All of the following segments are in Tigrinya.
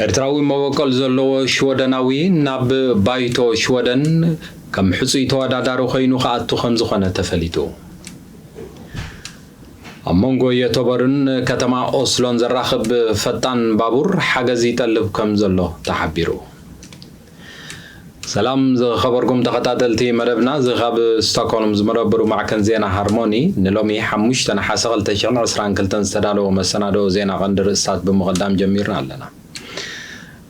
ኤርትራዊ መበቆል ዘለዎ ሽወደናዊ ናብ ባይቶ ሽወደን ከም ሕጹይ ተወዳዳሪ ኮይኑ ክኣቱ ከም ዝኾነ ተፈሊጡ። ኣብ መንጎ ዮቶቦርን ከተማ ኦስሎን ዘራኽብ ፈጣን ባቡር ሓገዝ ይጠልብ ከም ዘሎ ተሓቢሩ። ሰላም ዝኸበርኩም ተኸታተልቲ መደብና፣ እዚ ካብ ስቶክሆልም ዝመደብሩ ማዕከን ዜና ሃርሞኒ ንሎሚ ሓሙሽተ ነሓሰ ክልተ ሽሕን ዕስራን ክልተን ዝተዳለወ መሰናዶ ዜና ቀንዲ ርእስታት ብምቕዳም ጀሚርና ኣለና።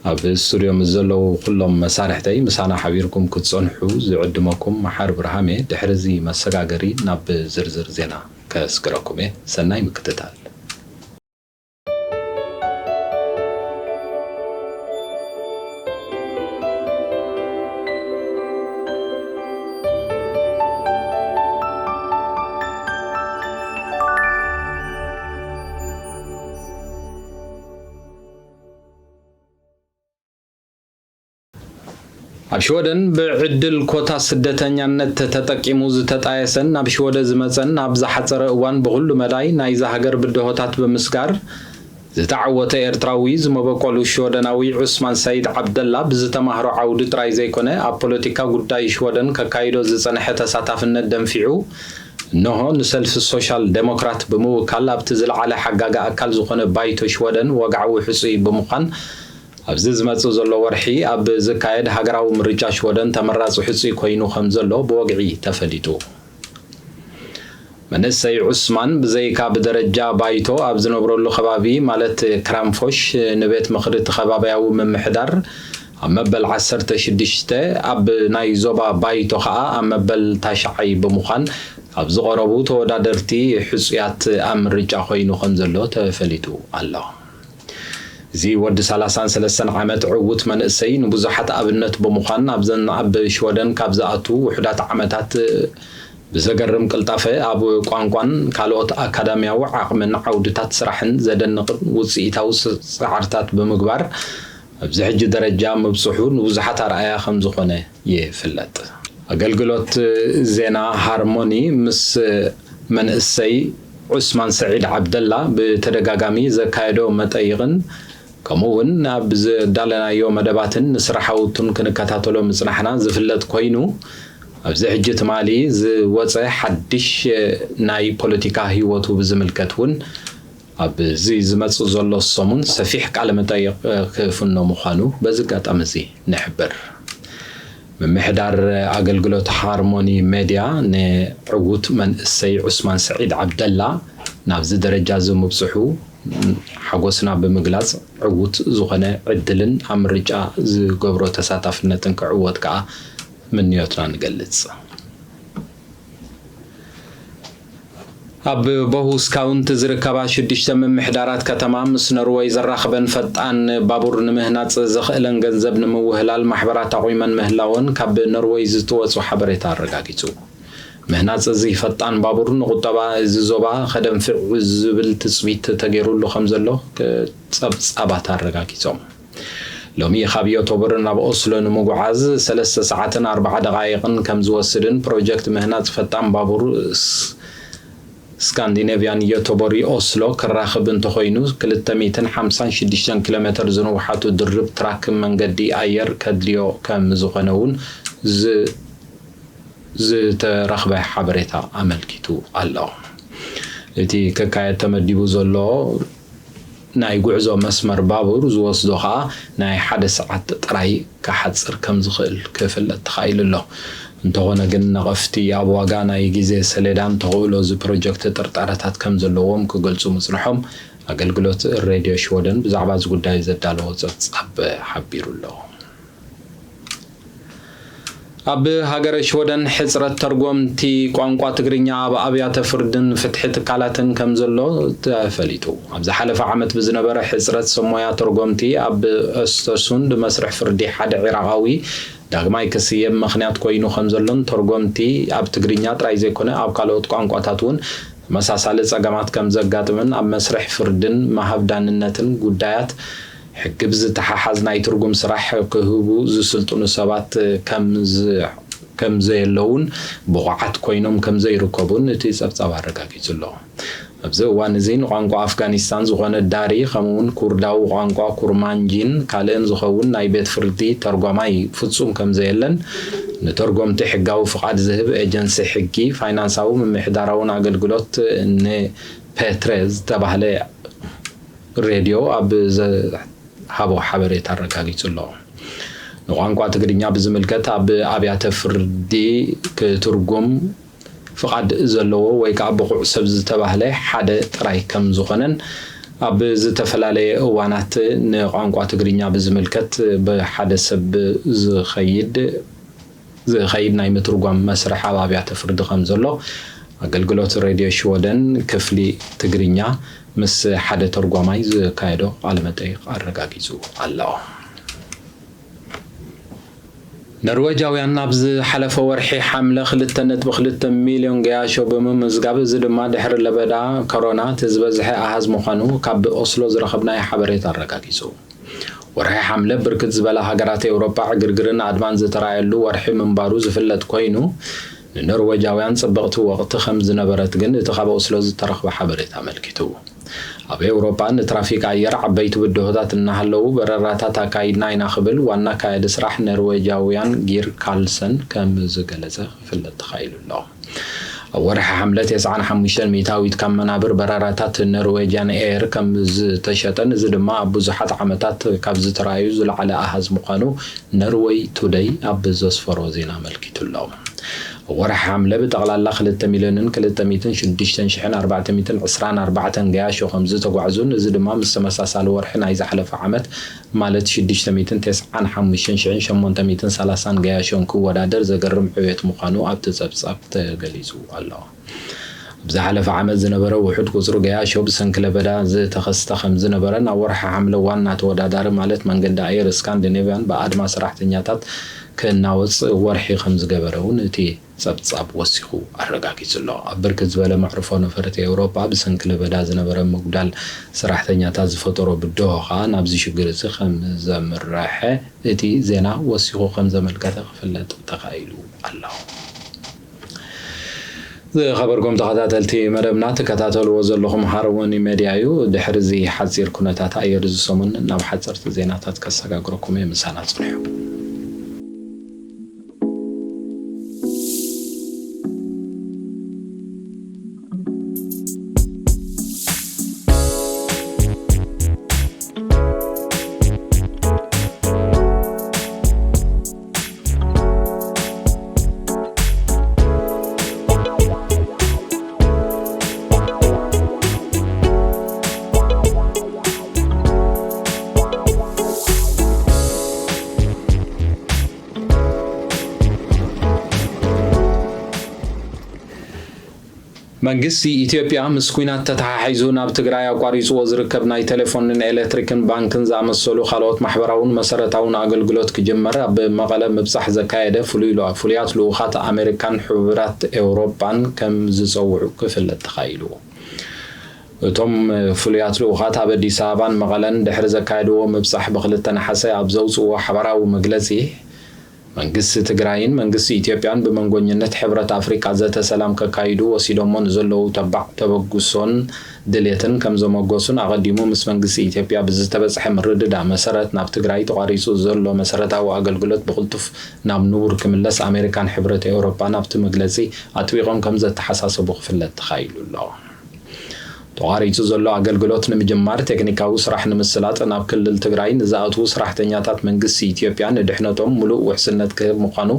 ኣብ ስቱድዮ ምስ ዘለዉ ኩሎም መሳርሕተይ ምሳና ሓቢርኩም ክትጸንሑ ዝዕድመኩም መሓር ብርሃሜ። ድሕሪ እዚ መሰጋገሪ ናብ ዝርዝር ዜና ከስግረኩም እየ። ሰናይ ምክትታል። ኣብ ሽወደን ብዕድል ኮታ ስደተኛነት ተጠቂሙ ዝተጣየሰን ናብ ሽወደ ዝመጸን ኣብ ዝሓጸረ እዋን ብኹሉ መዳይ ናይዛ ሃገር ብድሆታት ብምስጋር ዝተዓወተ ኤርትራዊ ዝመበቆሉ ሽወደናዊ ዑስማን ሰይድ ዓብደላ ብዝተማህሮ ዓውዲ ጥራይ ዘይኮነ ኣብ ፖለቲካ ጉዳይ ሽወደን ከካይዶ ዝጸንሐ ተሳታፍነት ደንፊዑ እንሆ ንሰልፊ ሶሻል ዴሞክራት ብምውካል ኣብቲ ዝለዓለ ሓጋጊ ኣካል ዝኾነ ባይቶ ሽወደን ወግዓዊ ሕጹይ ብምዃን ኣብዚ ዝመጽእ ዘሎ ወርሒ ኣብ ዝካየድ ሃገራዊ ምርጫ ሽወደን ተመራጺ ሕጹይ ኮይኑ ከም ዘሎ ብወግዒ ተፈሊጡ። መንእሰይ ዑስማን ብዘይካ ብደረጃ ባይቶ ኣብ ዝነብረሉ ከባቢ ማለት ክራምፎሽ ንቤት ምኽሪ እቲ ከባቢያዊ ምምሕዳር ኣብ መበል ዓሰርተ ሽዱሽተ ኣብ ናይ ዞባ ባይቶ ከኣ ኣብ መበል ታሽዓይ ብምዃን ካብ ዝቐረቡ ተወዳደርቲ ሕጹያት ኣብ ምርጫ ኮይኑ ከም ዘሎ ተፈሊጡ ኣሎ። እዚ ወዲ ሰላሳን ሰለስተን ዓመት ዕዉት መንእሰይ ንብዙሓት ኣብነት ብምዃን ኣብዘን ኣብ ሽወደን ካብ ዝኣቱ ውሑዳት ዓመታት ብዘገርም ቅልጣፈ ኣብ ቋንቋን ካልኦት ኣካዳሚያዊ ዓቕምን ዓውድታት ስራሕን ዘደንቕን ውጽኢታዊ ስ- ጻዕርታት ብምግባር ኣብዚ ሕጂ ደረጃ ምብጽሑ ንብዙሓት ኣርኣያ ከም ዝኾነ ይፍለጥ። ኣገልግሎት ዜና ሃርሞኒ ምስ መንእሰይ ዑስማን ሰዒድ ዓብደላ ብተደጋጋሚ ዘካየዶ መጠይቕን ከምኡ እውን ኣብ ዘዳለናዮ መደባትን ንስራሕ ሃውቱን ክንከታተሎ ምጽናሕና ዝፍለጥ ኮይኑ ኣብዚ ሕጂ ትማሊ ዝወጸ ሓድሽ ናይ ፖለቲካ ህይወቱ ብዝምልከት እውን ኣብዚ ዝመጽእ ዘሎ ሰሙን ሰፊሕ ቃለ መጠይቕ ክፍኖ ምዃኑ በዚ ኣጋጣሚ እዚ ንሕብር። ምምሕዳር ኣገልግሎት ሃርሞኒ ሜድያ ንዕዉት መንእሰይ ዑስማን ሰዒድ ዓብደላ ናብዚ ደረጃ እዚ ምብጽሑ ሓጎስና ብምግላጽ ዕዉት ዝኾነ ዕድልን ኣብ ምርጫ ዝገብሮ ተሳታፍነትን ክዕወት ከኣ ምንዮትና ንገልጽ። ኣብ ቦሁስ ካውንቲ ዝርከባ ሽዱሽተ ምምሕዳራት ከተማ ምስ ኖርወይ ዘራኽበን ፈጣን ባቡር ንምህናጽ ዘኽእለን ገንዘብ ንምውህላል ማሕበራት ኣቑመን ምህላወን ካብ ኖርወይ ዝተወጹ ሓበሬታ ኣረጋጊጹ። ምህናጽ እዚ ፈጣን ባቡር ንቁጠባ እዚ ዞባ ከደንፍዕ ዝብል ትጽቢት ተገይሩሉ ከም ዘሎ ጸብጻባት ኣረጋጊጾም። ሎሚ ካብ ዮቶቦር ናብ ኦስሎ ንምጉዓዝ ሰለስተ ሰዓትን ኣርባዓ ደቓይቕን ከም ዝወስድን ፕሮጀክት ምህናጽ ፈጣን ባቡር ስ- ስካንዲኔቭያን ዮቶቦሪ ኦስሎ ክራኽብ እንተኾይኑ ክልተ ሚእትን ሓምሳን ሽዱሽተን ኪሎ ሜትር ዝንውሓቱ ድርብ ትራክ መንገዲ ኣየር ከድልዮ ከም ዝኾነ እውን ዝ- ዝተረኽበ ሓበሬታ ኣመልኪቱ ኣሎ። እቲ ክካየድ ተመዲቡ ዘሎ ናይ ጉዕዞ መስመር ባቡር ዝወስዶ ከኣ ናይ ሓደ ሰዓት ጥራይ ክሓጽር ከም ዝኽእል ክፍለጥ ተኻኢሉ ኣሎ። እንተኾነ ግን ነቐፍቲ ኣብ ዋጋ ናይ ግዜ ሰሌዳን ተኽእሎ እዚ ፕሮጀክት ጥርጣረታት ከም ዘለዎም ክገልጹ ምጽንሖም ኣገልግሎት ሬድዮ ሽወደን ብዛዕባ እዚ ጉዳይ ዘዳለዎ ጸብጻብ ሓቢሩ ኣሎ። ኣብ ሃገረ ሽወደን ሕጽረት ተርጎምቲ ቋንቋ ትግርኛ ኣብ ኣብያተ ፍርድን ፍትሒ ትካላትን ከም ዘሎ ተፈሊጡ። ኣብ ዝሓለፈ ዓመት ብዝነበረ ሕጽረት ሰብ ሞያ ተርጎምቲ ኣብ ኦስተርሱንድ መስርሕ ፍርዲ ሓደ ዒራቓዊ ዳግማይ ክስየም ምኽንያት ኮይኑ ከም ዘሎን ተርጎምቲ ኣብ ትግርኛ ጥራይ ዘይኮነ ኣብ ካልኦት ቋንቋታት እውን ተመሳሳሊ ጸገማት ከም ዘጋጥምን ኣብ መስርሕ ፍርድን ምሃብ ዳንነትን ጉዳያት ሕጊ ብዝተሓሓዝ ናይ ትርጉም ስራሕ ክህቡ ዝስልጥኑ ሰባት ከም ዝ- ከም ዘየለውን ብቑዓት ኮይኖም ከም ዘይርከቡን እቲ ጸብጻብ ኣረጋጊጹ ኣሎ። ኣብዚ እዋን እዚ ንቋንቋ ኣፍጋኒስታን ዝኾነ ዳሪ፣ ከምኡውን ኩርዳዊ ቋንቋ ኩርማንጂን ካልእን ዝኸውን ናይ ቤት ፍርዲ ተርጓማይ ፍጹም ከም ዘየለን፣ ንተርጎምቲ ሕጋዊ ፍቓድ ዝህብ ኤጀንሲ ሕጊ፣ ፋይናንሳዊ ምምሕዳራውን ኣገልግሎት ንፔትሬ ዝተባህለ ሬድዮ ኣብ ዝሃቦ ሓበሬታ ኣረጋጊጹ ኣሎ። ንቋንቋ ትግርኛ ብዝምልከት ኣብ ኣብያተ ፍርዲ ክትርጉም ፍቓድ ዘለዎ ወይ ከዓ ብቑዕ ሰብ ዝተባህለ ሓደ ጥራይ ከም ዝኾነን፣ ኣብ ዝተፈላለየ እዋናት ንቋንቋ ትግርኛ ብዝምልከት ብሓደ ሰብ ዝኸይድ ዝኸይድ ናይ ምትርጓም መስርሕ ኣብ ኣብያተ ፍርዲ ከም ዘሎ ኣገልግሎት ሬድዮ ሽወደን ክፍሊ ትግርኛ ምስ ሓደ ተርጓማይ ዝካየዶ ቃለ መጠይቕ ኣረጋጊጹ ኣሎ። ኖርዌጃውያን ኣብ ዝሓለፈ ወርሒ ሓምለ ክልተ ነጥቢ ክልተ ሚልዮን ገያሾ ብምምዝጋብ፣ እዚ ድማ ድሕሪ ለበዳ ኮሮና እቲ ዝበዝሐ ኣሃዝ ምዃኑ ካብ ኦስሎ ዝረኸብናዮ ሓበሬታ ኣረጋጊጹ። ወርሒ ሓምለ ብርክት ዝበላ ሃገራት ኤውሮጳ ዕግርግርን ኣድማን ዝተራእየሉ ወርሒ ምንባሩ ዝፍለጥ ኮይኑ፣ ንኖርዌጃውያን ጽብቕቲ ወቕቲ ከም ዝነበረት ግን እቲ ካብ ኦስሎ ዝተረኽበ ሓበሬታ ኣመልኪቱ። ኣብ ኤውሮጳ ንትራፊክ ኣየር ዓበይቲ ብድሆታት እናሃለዉ፣ በረራታት ኣካይድና ኢና ክብል ዋና ኣካያዲ ስራሕ ኖርዌጃውያን ጊር ካልሰን ከም ዝገለጸ ክፍለጥ ተኻኢሉ ኣሎ። ኣብ ወርሒ ሓምለ ተስዓን ሓሙሽተን ሚእታዊት ካብ መናብር በረራታት ኖርዌጅያን ኤር ከም ዝተሸጠን፣ እዚ ድማ ኣብ ብዙሓት ዓመታት ካብ ዝተራእዩ ዝለዓለ ኣሃዝ ምዃኑ ኖርወይ ቱደይ ኣብ ዘስፈሮ ዜና ኣመልኪቱ ኣሎ። ኣብ ወርሒ ሓምለ ብጠቕላላ ክልተ ሚልዮንን ክልተ ሚእትን ሽዱሽተን ሽሕን ኣርባዕተ ሚእትን ዕስራን ኣርባዕተን ገያሾ ከም ዝተጓዕዙን፣ እዚ ድማ ምስ ተመሳሳሊ ወርሒ ናይ ዝሓለፈ ዓመት ማለት ሽዱሽተ ሚእትን ተስዓን ሓሙሽተን ሽሕን ሸሞንተ ሚእትን ሰላሳን ገያሾን ክወዳደር ዘገርም ዕቤት ምዃኑ ኣብቲ ጸብጻብ ተገሊጹ ኣሎ። ኣብ ዝሓለፈ ዓመት ዝነበረ ውሑድ ቁጽሪ ገያሾ ብሰንኪ ለበዳ ዝተኸስተ ከም ዝነበረን፣ ኣብ ወርሒ ሓምለ ዋና ተወዳዳሪ ማለት መንገዲ ኣየር ስካንዲኔቭያን ብኣድማ ሰራሕተኛታት ክናወጽ ወርሒ ከም ዝገበረ እውን እቲ ጸብጻብ ወሲኹ ኣረጋጊጹ ኣሎ። ኣብ ብርክት ዝበለ መዕርፎ ነፈርቲ ኤውሮጳ ብሰንኪ ለበዳ ዝነበረ ምጉዳል ሰራሕተኛታት ዝፈጠሮ ብድሆ ከኣ ናብዚ ሽግር እዚ ከም ዘምረሐ እቲ ዜና ወሲኹ ከም ዘመልከተ ክፍለጥ ተኻኢሉ ኣሎ። ዝኸበርኩም ተኸታተልቲ መደብና፣ ትከታተልዎ ዘለኹም ሃርሞኒ ሜድያ እዩ። ድሕሪ እዚ ሓጺር ኩነታት ኣየር እዚ ሰሙን ናብ ሓጸርቲ ዜናታት ከሰጋግረኩም እየ። ምሳና ጽንሑ። መንግስቲ ኢትዮጵያ ምስ ኲናት ተተሓሒዙ ናብ ትግራይ ኣቋሪፅዎ ዝርከብ ናይ ቴሌፎንን ኤሌክትሪክን ባንክን ዝኣመሰሉ ካልኦት ማሕበራውን መሰረታውን ኣገልግሎት ክጅመር ኣብ መቐለ ምብፃሕ ዘካየደ ፍሉይ ልኡ-፣ ፍሉያት ልኡኻት ኣሜሪካን ሕቡራት ኤውሮጳን ከም ዝፀውዑ ክፍለጥ ተኻኢሉ። እቶም ፍሉያት ልኡኻት ኣብ ኣዲስ ኣበባን መቐለን ድሕሪ ዘካየድዎ ምብፃሕ ብክልተ ነሓሰ ኣብ ዘውፅእዎ ሓባራዊ መግለፂ፣ መንግስቲ ትግራይን መንግስቲ ኢትዮጵያን ብመንጎኝነት ሕብረት ኣፍሪቃ ዘተ ሰላም ከካይዱ ወሲዶሞ ንዘለዉ ተባዕ ተበግሶን ድሌትን ከም ዘመጎሱን ኣቐዲሙ ምስ መንግስቲ ኢትዮጵያ ብዝተበጽሐ ምርድዳእ መሰረት ናብ ትግራይ ተቋሪጹ ዘሎ መሰረታዊ ኣገልግሎት ብቕልጡፍ ናብ ንቡር ክምለስ ኣሜሪካን ሕብረት ኤውሮጳን ኣብቲ መግለጺ ኣጥቢቖም ከም ዘተሓሳሰቡ ክፍለጥ ተኻኢሉ ኣሎ። ተቋሪጹ ዘሎ ኣገልግሎት ንምጅማር ቴክኒካዊ ስራሕ ንምስላጥ ናብ ክልል ትግራይ ንዝኣትዉ ሰራሕተኛታት መንግስቲ ኢትዮጵያ ንድሕነቶም ሙሉእ ውሕስነት ክህብ ምዃኑ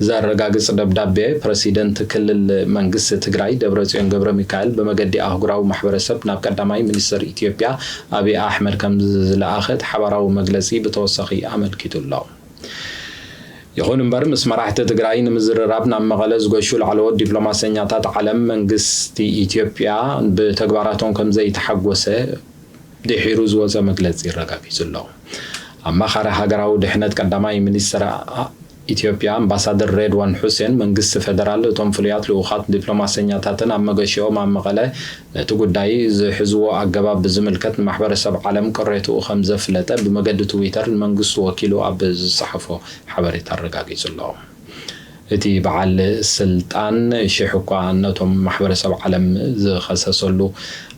ዘረጋግጽ ደብዳቤ ፕረሲደንት ክልል መንግስቲ ትግራይ ደብረጽዮን ገብረ ሚካኤል ብመገዲ ኣህጉራዊ ማሕበረሰብ ናብ ቀዳማይ ሚኒስትር ኢትዮጵያ ኣብይ ኣሕመድ ከም ዝለኣኸ እቲ ሓባራዊ መግለጺ ብተወሳኺ ኣመልኪቱ ኣሎ። ይኹን እምበር፣ ምስ መራሕቲ ትግራይ ንምዝርራብ ናብ መቐለ ዝገሹ ላዕለዎት ዲፕሎማሰኛታት ዓለም መንግስቲ ኢትዮጵያ ብተግባራቶም ከም ዘይተሓጎሰ ድሒሩ ዝወፀ መግለፂ የረጋጊፁ ኣሎ። ኣማኻሪ ሃገራዊ ድሕነት ቀዳማይ ሚኒስትር ኢትዮጵያ ኣምባሳደር ሬድዋን ሑሴን፣ መንግስቲ ፌደራል እቶም ፍሉያት ልኡኻት ዲፕሎማሰኛታትን ኣብ መገሽኦም ኣብ መቐለ ነቲ ጉዳይ ዝሕዝዎ ኣገባብ ብዝምልከት ንማሕበረሰብ ዓለም ቅሬትኡ ከም ዘፍለጠ ብመገዲ ትዊተር ንመንግስቱ ወኪሉ ኣብ ዝጸሓፎ ሓበሬታ ኣረጋጊጹ ኣሎ። እቲ በዓል ስልጣን ሽሕ እኳ ነቶም ማሕበረሰብ ዓለም ዝኸሰሰሉ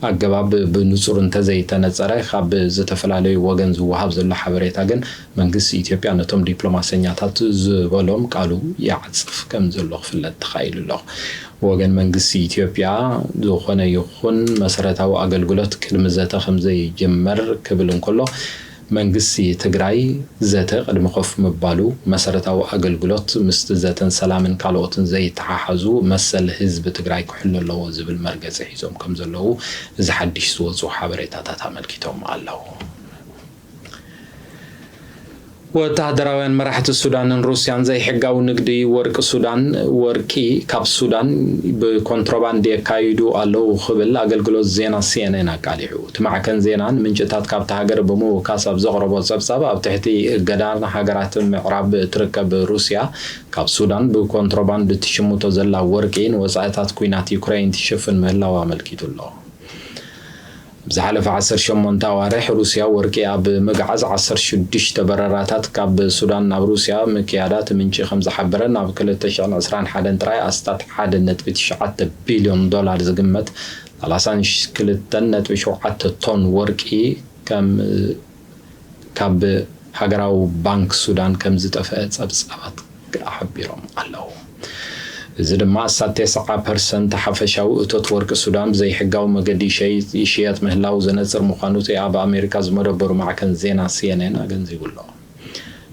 ኣገባብ ብንጹር እንተዘይተነጸረ፣ ካብ ዝተፈላለዩ ወገን ዝወሃብ ዘሎ ሓበሬታ ግን መንግስቲ ኢትዮጵያ ነቶም ዲፕሎማሰኛታት ዝበሎም ቃሉ ይዓጽፍ ከም ዘሎ ክፍለጥ ተኻኢሉ ኣሎ። ወገን መንግስቲ ኢትዮጵያ ዝኾነ ይኹን መሰረታዊ ኣገልግሎት ቅድሚ ዘተ ከም ዘይጅመር ክብል እንከሎ፣ መንግስቲ ትግራይ ዘተ ቅድሚ ኮፍ ምባሉ መሰረታዊ ኣገልግሎት ምስቲ ዘተን ሰላምን ካልኦትን ዘይተሓሓዙ መሰል ህዝቢ ትግራይ ክሕሉ ኣለዎ ዝብል መርገፂ ሒዞም ከም ዘለዉ እዚ ሓድሽ ዝወፁ ሓበሬታታት ኣመልኪቶም ኣለዉ። ወተሃደራውያን መራሕቲ ሱዳንን ሩስያን ዘይሕጋዊ ንግዲ ወርቂ ሱዳን፣ ወርቂ ካብ ሱዳን ብኮንትሮባንድ የካይዱ ኣለዉ ክብል ኣገልግሎት ዜና ሲኤንኤን ኣቃሊዑ። እቲ ማዕከን ዜና ንምንጭታት ካብቲ ሃገር ብምውካስ ኣብ ዘቕረቦ ጸብጻብ፣ ኣብ ትሕቲ እገዳ ሃገራት ምዕራብ እትርከብ ሩስያ ካብ ሱዳን ብኮንትሮባንድ እትሽምቶ ዘላ ወርቂ ንወጻኢታት ኲናት ዩክረይን ትሽፍን ምህላዋ ኣመልኪቱ ኣሎ። ኣብ ዝሓለፈ ዓሰርተ ሸሞንተ ኣዋርሕ ሩስያ ወርቂ ኣብ ምግዓዝ ዓሰርተ ሽዱሽተ በረራታት ካብ ሱዳን ናብ ሩስያ ምክያዳ እቲ ምንጪ ከም ዝሓበረ፣ ናብ ክልተ ሽሕን ዕስራን ሓደን ጥራይ ኣስታት ሓደ ነጥቢ ትሽዓተ ቢልዮን ዶላር ዝግመት ሰላሳን ክልተን ነጥቢ ሸውዓተ ቶን ወርቂ ከም ካብ ሃገራዊ ባንክ ሱዳን ከም ዝጠፍአ ጸብጻባት ሓቢሮም ኣለዉ። እዚ ድማ ኣስታት ተስዓ ፐርሰንት ሓፈሻዊ እቶት ወርቂ ሱዳን ብዘይሕጋዊ መገዲ ይሸይ-፣ ይሽየጥ ምህላው ዘነጽር ምዃኑ እቲ ኣብ ኣሜሪካ ዝመደበሩ ማዕከን ዜና ሲኤንኤን ኣገንዚቡ ኣሎ።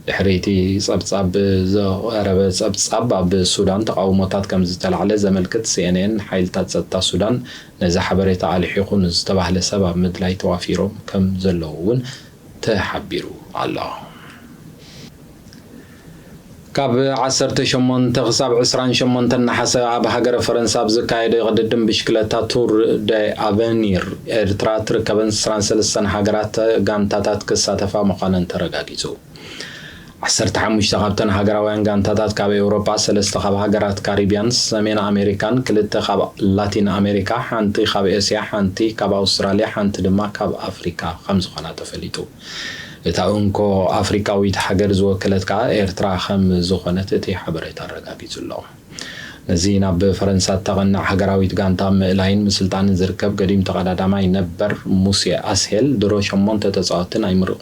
ድሕሪ እቲ ጸብጻብ ዝቐረበ ጸብጻብ፣ ኣብ ሱዳን ተቓውሞታት ከም ዝተላዕለ ዘመልክት ሲኤንኤን፣ ሓይልታት ጸጥታ ሱዳን ነዚ ሓበሬታ ኣልሒኹ ንዝተባህለ ሰብ ኣብ ምድላይ ተዋፊሮም ከም ዘለዉ እውን ተሓቢሩ ኣሎ። ካብ ዓሰርተ ሸሞንተ ክሳብ ዕስራን ሸሞንተን ነሓሰ ኣብ ሃገረ ፈረንሳ ኣብ ዝካየደ ቅድድም ብሽክለታ ቱር ደ ኣቨኒር፣ ኤርትራ ትርከበን ዕስራን ሰለስተን ሃገራት ጋንታታት ክሳተፋ ምዃነን ተረጋጊጹ። ዓሰርተ ሓሙሽተ ካብተን ሃገራውያን ጋንታታት ካብ ኤውሮጳ፣ ሰለስተ ካብ ሃገራት ካሪብያን ሰሜን ኣሜሪካን፣ ክልተ ካብ ላቲን ኣሜሪካ፣ ሓንቲ ካብ ኤስያ፣ ሓንቲ ካብ ኣውስትራልያ፣ ሓንቲ ድማ ካብ ኣፍሪካ ከም ዝኾና ተፈሊጡ። እታ እንኮ ኣፍሪካዊት ሃገር ዝወከለት ከኣ ኤርትራ ከም ዝኾነት እቲ ሓበሬታ ኣረጋጊጹ ኣሎ። ነዚ ናብ ፈረንሳ እተቐንዕ ሃገራዊት ጋንታ ኣብ ምእላይን ምስልጣንን ዝርከብ ገዲም ተቐዳዳማይ ነበር ሙሴ ኣስሄል ድሮ ሸሞንተ ተጻወትቲ ናይ ምር-፣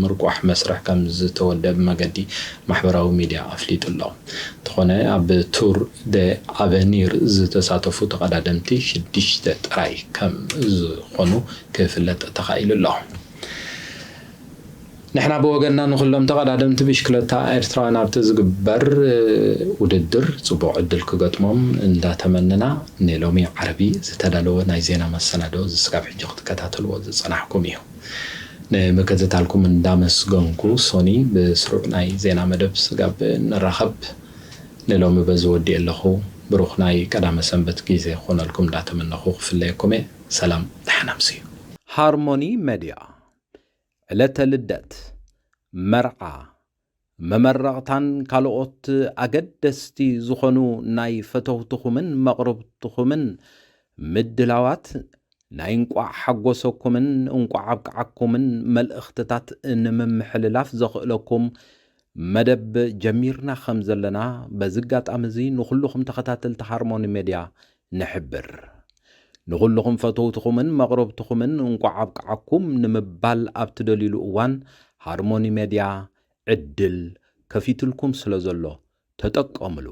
ምርቋሕ መስርሕ ከም ዝተወደበ መገዲ ማሕበራዊ ሚድያ ኣፍሊጡ ኣሎ። እንተኾነ ኣብ ቱር ደ ኣቨኒር ዝተሳተፉ ተቐዳደምቲ ሽዱሽተ ጥራይ ከም ዝኾኑ ክፍለጥ ተኻኢሉ ኣሎ። ንሕና ብወገንና ንኹሎም ተቐዳደምቲ ብሽክለታ ኤርትራውያን ኣብቲ ዝግበር ውድድር ጽቡቕ ዕድል ክገጥሞም እንዳተመነና፣ ንሎሚ ዓርቢ ዝተዳለወ ናይ ዜና መሰናዶ እዚ ስጋብ ሕጂ ክትከታተልዎ ዝጸናሕኩም እዩ። ንምክትታልኩም እንዳመስገንኩ፣ ሶኒ ብስሩዕ ናይ ዜና መደብ ስጋብ ንራኸብ፣ ንሎሚ በዚ ወዲኤ ኣለኹ። ብሩኽ ናይ ቀዳመ ሰንበት ግዜ ክኾነልኩም እንዳተመነኹ ክፍለየኩም እየ። ሰላም፣ ደሓን ኣምስዩ። ሃርሞኒ መድያ፣ ዕለተ ልደት፣ መርዓ፣ መመረቕታን ካልኦት ኣገደስቲ ዝኾኑ ናይ ፈተውትኹምን መቕርብትኹምን ምድላዋት፣ ናይ እንቋዕ ሓጎሰኩምን እንቋዕ ኣብቅዓኩምን መልእኽትታት ንምምሕልላፍ ዘኽእለኩም መደብ ጀሚርና ከም ዘለና በዚ ኣጋጣሚ እዚ ንኹልኹም ተኸታተልቲ ሃርሞኒ ሜድያ ንሕብር። ንኹልኹም ፈተውትኹምን መቕረብትኹምን እንቋዕ ኣብቅዓኩም ንምባል ኣብ ትደልዩሉ እዋን ሃርሞኒ ሜድያ ዕድል ከፊትልኩም ስለ ዘሎ ተጠቀምሉ።